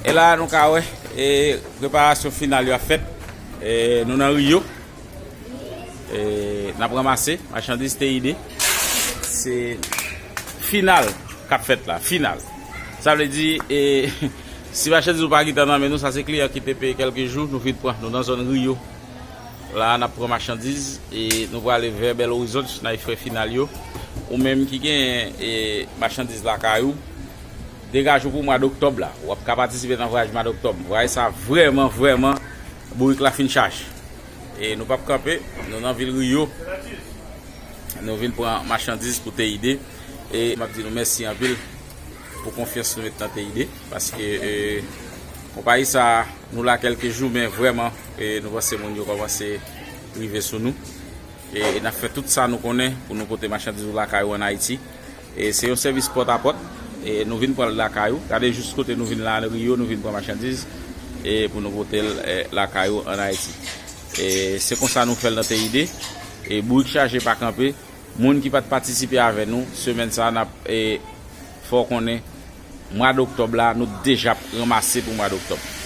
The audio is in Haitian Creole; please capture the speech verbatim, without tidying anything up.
E la nou ka wè, e, preparasyon final yo ap fèt. E, nou nan Rio. E, n ap ranmase machandiz T I D. Se final k ap fèt la, final. Sa vle di, e, si machandiz ou pa gentan nan men nou, sa se kliyan ki te peye kèlke jou, nou vin pran. Nou nan zòn Rio. La, n ap pran machandiz e nou prale vè Bèl Orizont, nan frè final yo. Ou menm ki gen, e, machandiz lakay ou, degaje w pou mwa doktòb la. W ap ka patisipe nan vwayaj mwa doktòb. Vwayaj sa vrèman, vrèman, bourik la fin chaje. E nou p ap kanpe, nou nan vil Rio. Nou vin pran machandiz pou T I D. E m ap di nou mèsi anpil pou konfyans nou met nan T I D. Paske, e, konpayi sa, nou la kèlke jou, men vrèman, e, nou panse moun yo kòmanse rive sou nou. E, e n ap fè tout sa nou konnen pou nou pote machandiz ou lakay ou ann Ayiti. E se yon sèvis pòt a pòt. E nou vin pran l lakay ou. Gade jis kote nou vin la, Rio, nou vin pran machandiz. E pou nou pote l, e, lakay ou ann Ayiti. E se konsa nou fè l nan T I D. E bourik chaje pa kanpe. Moun ki pa t patisipe avè nou, semèn sa a, n ap, e, fè w konnen, mwa doktòb la, nou deja ranmase pou mwa doktòb.